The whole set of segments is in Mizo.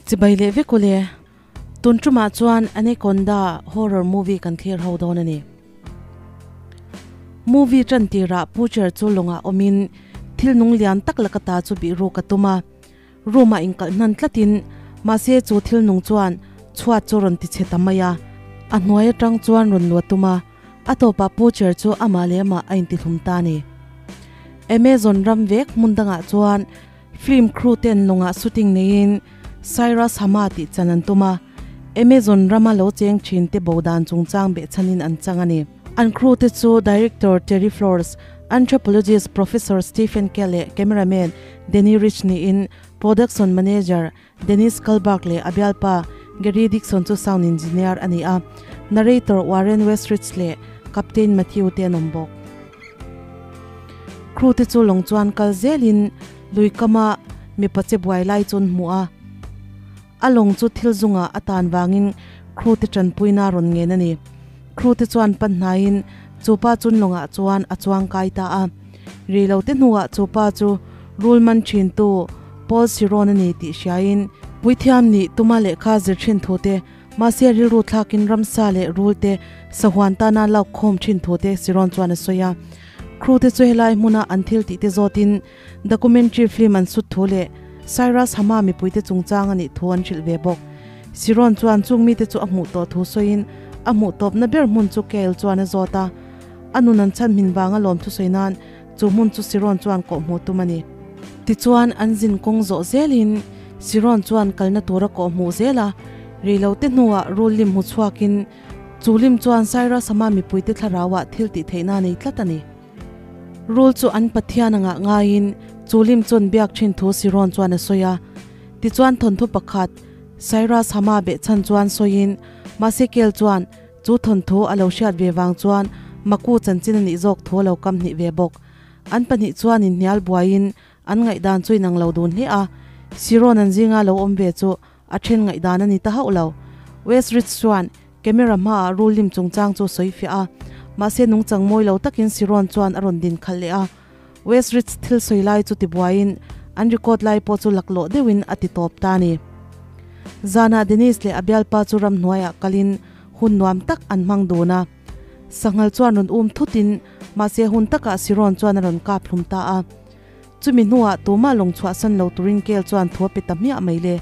Chibai leh vek ule, tun tumah chuan Anaconda horror movie kan thlir ho dawn a ni. Movie tan tirah Pucher chu lawngah awmin thil nung lian tak laka ta chu bih ruk a tum a. Room ah inkalh hnan tlatin mahse chu thil nung chuan chhuat chu rawn ti chhe ta mai a, a hnuai atang chuan rawn luah tum a, a tawpah Poacher chu amah leh amah a intihlum ta a ni. Amazon ram vek hmun dangah chuan film crew ten lawngah shooting neiin Cyrus Hama tih chan an tum a, Amazon rama lo cheng thin te bo dan chungchang behchhanin an chang a ni. An crew te chu director Terry Flores, Anthropologist Professor Stephen Kell leh cameraman Danny Rich niin production manager Dennis Kalbach leh a bialpa Gary Dixon chu sound engineer a ni a, narrator Warren Westridge leh Captain Matthew te an awm bawk. Crew te chu lawng chuan kal zelin lui kama mipa che buai lai chu an hmu a, a lawng chu thil zungah a tan vangin crew te tanpuina a rawn ngen a ni. Crew te chuan pan hnaiin chu pa chun lawngah chuan a chuang kai ta a. Rei lo te hnuah chu pa chu rul man thintu Paul Siron a ni tih hriain puithiam nih tuma lehkha zir thin thu te, mahse rilru thlakin ramsa leh rul te sahuan tana lak khawm thin thu te Siron chuan a sawi a. Crew te chu helai hmuna an thil tih te zawtin documentary film an sut thu leh Cyrus Hama mipuite chungchang a nih thu an hrilh ve bawk. Siron chuan chung mite chu a hmuh tawh thu sawiin a hmuh tawpna ber hmun chu Kale chuan a zawt a. A nun an chhan hmin vanga lawm thusawi nan chu hmun chu Siron chuan kawh hmuh tum a ni. Tichuan an zin kawng zawh zelin Siron chuan kalna tura kawh hmuh zel a, reilote hnuah rul lim hmu chhuakin chu lim chuan Cyrus hama mipuite thlarauah thil tih theihna a nei tlat a ni. Rul chu an Pathian angah ngaiin chu lim chuan biak thin thu Siron chuan a sawi a. Tichuan thawnthu pakhat Cyrus hama behchhan chuan sawiin mahse Kel chuan Chu thawnthu a lo hriat ve vang chuan Maku chanchin a nih zawk thu a lo kam hnih ve bawk. An pahnih chuan inhnial buaiin an ngaihdan chu inang lo dun hle a, Siron an zinga lo awm ve chu a then ngaihdan a ni ta hauh lo. West Ridge chuan camera hmaah rul lim chungchang chu sawi fiah a, mahse nungchang mawi lo takin Siron chuan a rawn din khalh leh a. West Ridge thil sawi lai chu tibuaiin an record lai pawh chu laklawh deuhin a ti tawp ta a ni. Zanah Denise leh a bialpa chu ramhnuaiah kalin hun nuam tak an hmang dun a. Sanghal chuan rawn um thutin mahse hun takah Siron chuan a rawn kap hlum ta a. Chumi hnuah tumah lawng chhuahsan lo turin Kel chuan thu a pe ta hmiah mai le.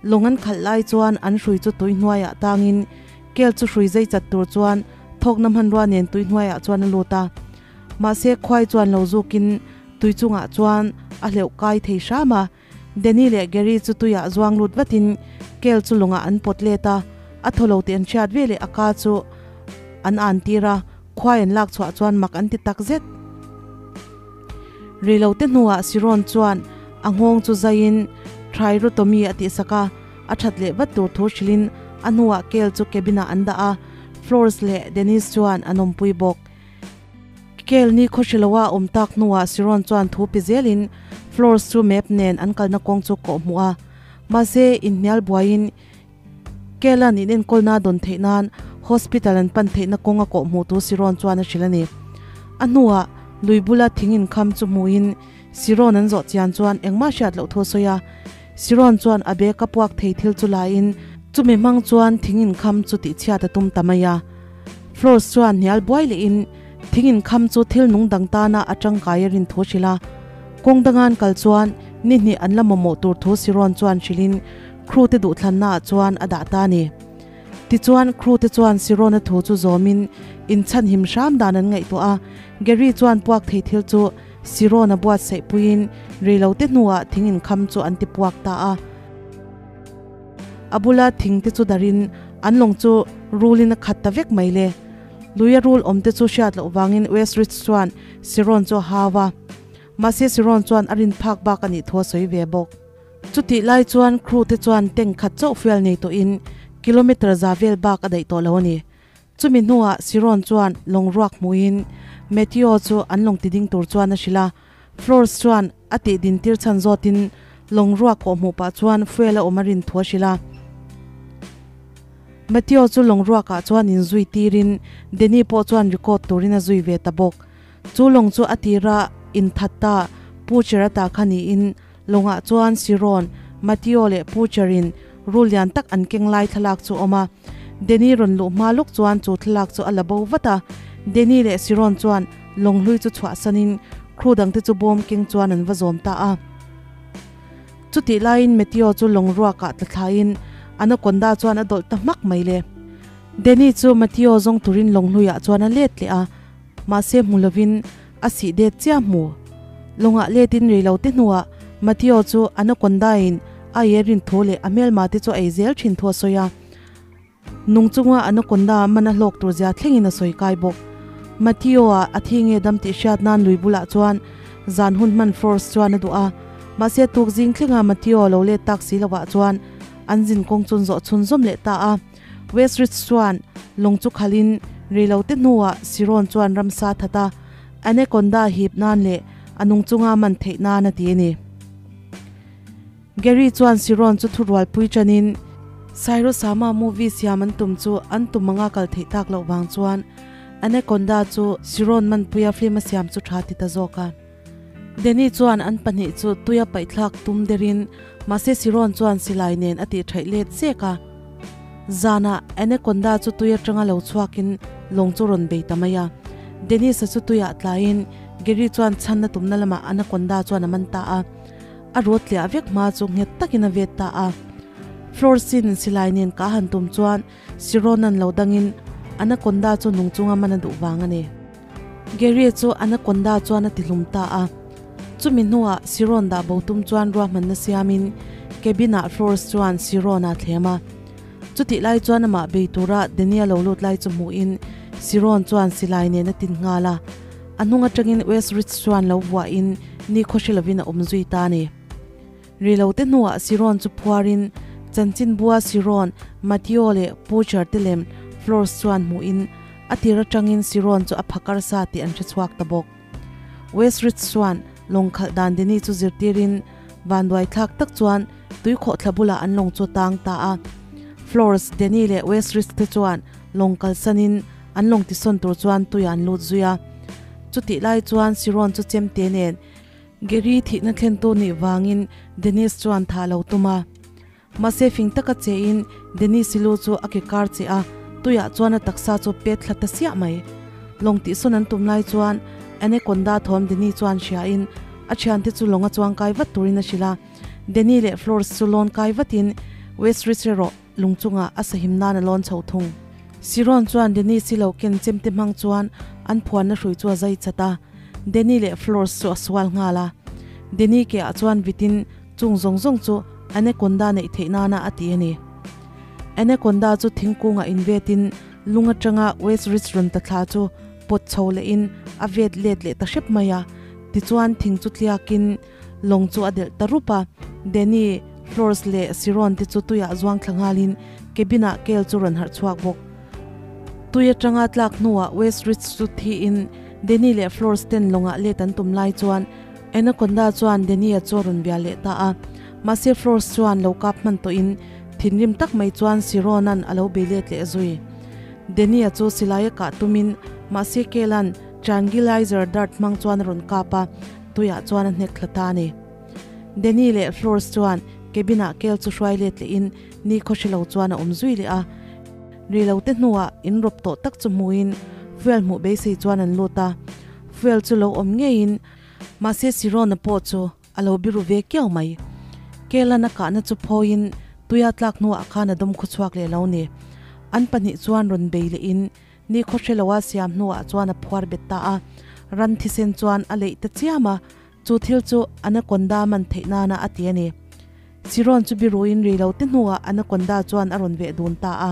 Lawng an khalh lai chuan an hrui chu tui hnuaiah tangin Kel chu hrui zei chat tur chuan thawkna hmanrua nen tui hnuaiah chuan a lut a. Mahse khuai chuan lo zukin tui chungah chuan a hleuh kai thei hram a. Danny leh Gary chu tuiah zuang lut vatin Kel chu lawngah an pawt let a, a thaw lo tih an hriat ve leh a ka chu an an tir a, khuai an lak chhuah chuan mak an ti tak zet. Reilote hnuah Siron chuan a nghawng chu zaiin Thyrotomy a tihsak a, a that leh vat tur thu hrilhin a hnuah Kel chu cabin-ah an dah a, Flores leh Dennis chuan an awmpui bawk. Kel ni khawhriloa awm tak hnuah Siron chuan thu pe zelin Flores chu map nen an kalna kawng chu kawh hmuh a, mahse inhnial buaiin Kelan in enkawlna dawn theih nan hospital an pan theihna kawng a kawh hmuh tu Siron chuan a hrilh a ni. A hnuah lui bula thing inkham chu hmuhin Siron an zawh chian chuan engmah hriat loh thu a sawi a. Siron chuan a bag a puak thei thil chu laiin chumi hmang chuan thing inkham chu tihchhiat a tum ta mai a. Flores chuan hnial buai lehin thing inkham chu thil nung dang tana a tangkai a rin thu a hrilh a. Kawng dangan kal chuan ni hnih an la mamawh tur thu Siron chuan hrilhin Crew te duhthlanna ah chuan a dah ta a ni. Tichuan crew te chuan Sirona thu chu zawmin inchhan him hram dan an ngaihtuah a, Gary chuan puak thei thil chu Sirona buatsaih puiin reilote hnuah thing inkham chu an ti puak ta a. A bula thing te chu darin an lawng chu rulin a khat ta vek mai le. Luia rul awm te chu hriat loh vangin Westridge chuan Siron chu a hau a. Mahse Siron chuan a rin phak bak a nih thu a sawi ve bawk. Chutih lai chuan crew te chuan tank khat chauh fuel nei tawhin kilometre za vel bak a daih tawh lo a ni. Chumi hnuah Siron chuan lawng ruak hmuhin Mateo chu an lawng tiding tur chuan a hrilh a. Flores chuan a tih din tir chhan zawtin lawng ruak kawh hmuh pah chuan fuel a awm a rin thu a hrilh a. Mateo chu lawng ruakah chuan inzui tirin Danny pawh chuan record turin a zui ve ta bawk. Chu lawng chu a tira inthat ta Pucher ata kha niin lawngah chuan Siron, Mateo leh Pucher-in rul lian tak an keng lai thlalak chu a awm a. Danny rawn luh hma lawk chuan chu thlalak chu a la bo vat a. Danny leh Siron chuan lawng hlui chu chhuahsanin crew dangte chu bawm keng chuan an va zawm ta a. Chutih laiin Mateo chu lawng ruakah tla thlaiin Anaconda chuan a dawlh ta hmak mai le. Danny chu Mateo zawng turin lawng hluiah chuan a let leh a. Mahse hmu lovin a sih det chiah hmu. Lawngah letin rei lo te hnuah Mateo chu Anaconda-in a ei a rin thu leh a hmelma te chu a ei zel thin thu a sawi a. Nung chunga Anaconda man a hlawk tur zia thlengin a sawi kai bawk. Mateo-a a thi nge dam tih hriat nan lui bulah chuan zan hun hman force chuan a duh a. Mahse tuk zing thlenga Mateo lo let tak si lovah chuan an zin kawng chun zawh chhun zawm leh ta a. Westridge chuan lawng chu khalhin reilote hnuah Siron chuan ramsa that a, anaconda hip nan leh a nung chunga man theih nan a ti a ni. Gary chuan Siron chu thurualpui tanin Sairosama movie siam an tum chu an tum anga kal theih tak loh vang chuan anaconda chu Siron manpuia film a siam chu tha ti ta zawk a. Danny chuan an pahnih chu tuia paihthlak tum derin mahse Siron chuan silai nen a tih theih let zek a. Zanah Anaconda chu tui atanga lo chhuakin lawng chu rawn bei ta mai a. Dennis-a chu tuiah tlaiin Gary chuan chhanna tumna lamah Anaconda chuan a man ta a. A rawt tliah vek hma chu nghet takin a vet ta a. Florsin silai nen ka han tum chuan Sironan lo dangin Anaconda chu nung chunga man a duh vang a ni. Gary chu Anaconda chuan a tihlum ta a. Chumi hnuah Siron dah bo tum chuan ruahmanna siamin cabin-ah Flores chuan Siron a thlem a. Chutih lai chuan amah bei tura Daniel lo lut lai chu hmuhin Siron chuan silai nen a tin nghal a. A hnung atangin West Ridge chuan lo vuahin ni khawhri lovin a awm zui ta a ni. Rilote hnuah Siron chu phuarin chanchinbua Siron, Mateo leh Poacher te lem Flores chuan hmuhin a tir atangin Siron chu a phakar sa tih an hre chhuak ta bawk. West Ridge chuan lawng khalh dan Denny chu zirtirin vanduai thlak tak chuan tuikhawh thla bulah an lawng chu a tang ta a. Flores, Denny leh West Ridge te chuan lawng kalsanin an lawng tisawn tur chuan tuiah an lut zui a. Chutih lai chuan Siron chu chemte nen Gary thihna thlentu nih vangin Dennis chuan thah lo tum a. Mahse fing taka chein Dennis-i lu chu a ke kar che a, tuiah chuan a taksa chu pet thla ta siah mai. Lawng tihsawn an tum lai chuan Anaconda thawm Denny chuan hriain a thiante chu lawng a chuang kai vat turin a hrilh a. Denny leh Flores chu lawn kai vatin West Ridge erawh lung chungah a sahim nan a lawn chho thung. Siron chuan Dennis-i lo ken chemte hmang chuan an phuanna hrui chu a zai chat a, Denny leh Flores chu a sual nghal a. Denny ke ah chuan vitin Chung zawng zawng chu Anaconda neih theih nana a ti a ni. Anaconda chu thingkungah invetin lung atanga West Ridge rawn ta thla chu pawt chho lehin a vet let leh ta hrep mai a. Tichuan thing chu tliakin lawng chu a delh ta rup a. Danny, Flores leh Siron te chu tuiah zuang thla nghalin cabin-ah Kale chu rawn harh chhuak bawk. Tui atanga tlak hnuah West Ridge chu thiin Danny leh Flores ten lawngah let an tum lai chuan Anaconda chuan Danny-a chu a rawn bia leh ta a, mahse Flores chuan lo kap hman tawhin thinrim tak mai chuan Sirona'n a lo bei let leh zui. Danny-a chu silai a kah tumin mahse Kela'n tranquilizer dart hmang chuan a rawn kap a, tuiah chuan a hnek thla ta a ni. Danny leh Flores chuan cabin-ah Kel chu hruai let lehin ni khawhri lo chuan a awm zui leh a. Ri lo te hnuah in rawp tawh tak chu hmuhin fuel hmuh beisei chuan an lut a, fuel chu lo awm ngeiin Mahse Sirona pawh chu a lo biru ve kiau mai. Kelan a kahna chu phawiin tuia tlak hnuah khan a dawm khawchhuak leh lo ni. An pahnih chuan rawn bei lehin ni khawhre loa siam hnuah chuan a phuar bet ta a. Ran thisen chuan a leih ta chiam a, chu thil chu Anaconda man theih nana a ti a ni. Siron chu biruin ri lo te hnuah Anaconda chuan a rawn veh dun ta a.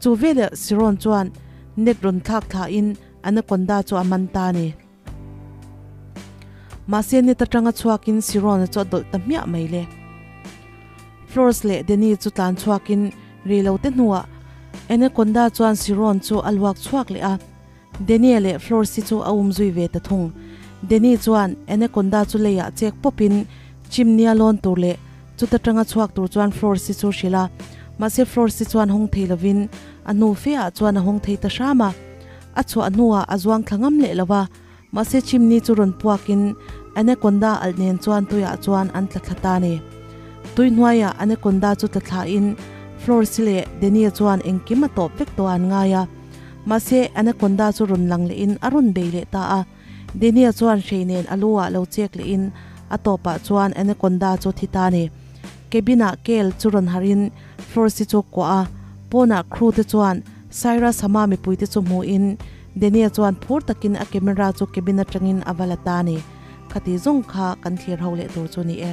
Chu veleh Siron chuan net rawn thlak thlain Anaconda chu a man ta a ni. Mahse net atanga chhuakin Siron-a chu a dawlh ta hmiah mai le. Flores leh Danny chu tlan chhuakin rei lo te hnuah Anaconda chuan Siron chu a luak chhuak leh a, Danny-a leh Florsi chu a um zui ve ta thung. Danny chuan Anaconda chu leiah chek pawpin chimney a lawn tur leh chuta tanga chhuak tur chuan Florsi chu hrilh a. Mahse Florsi chuan hawng thei lovin a hnu fe ah chuan a hawng thei ta hram a. A chhuah hnuah a zuang thla ngam leh lo va, mahse chimney chu rawn puakin Anaconda alh nen chuan tuiah chuan an tla thla ta a ni. Tui hnuaiah Anaconda chu tla thlain Florsi leh Danny-a chuan engkim a tawp vek tawh an ngai a. Mahse, Anaconda chu rawn lang lehin a rawn bei leh ta a. Daniel chuan hrei nen a lu ah lo chek lehin a tawpah chuan Anaconda chu thi ta a ni. Cabin ah Kale chu rawn harhin Florsi chu kuah a, pawnah crew te chuan Cyrus hama mipui te chu hmuhin Daniel chuan phur takin a camera chu cabin atangin a va la ta a ni. Khati zawng kha kan thlir ho leh tur chu ni e.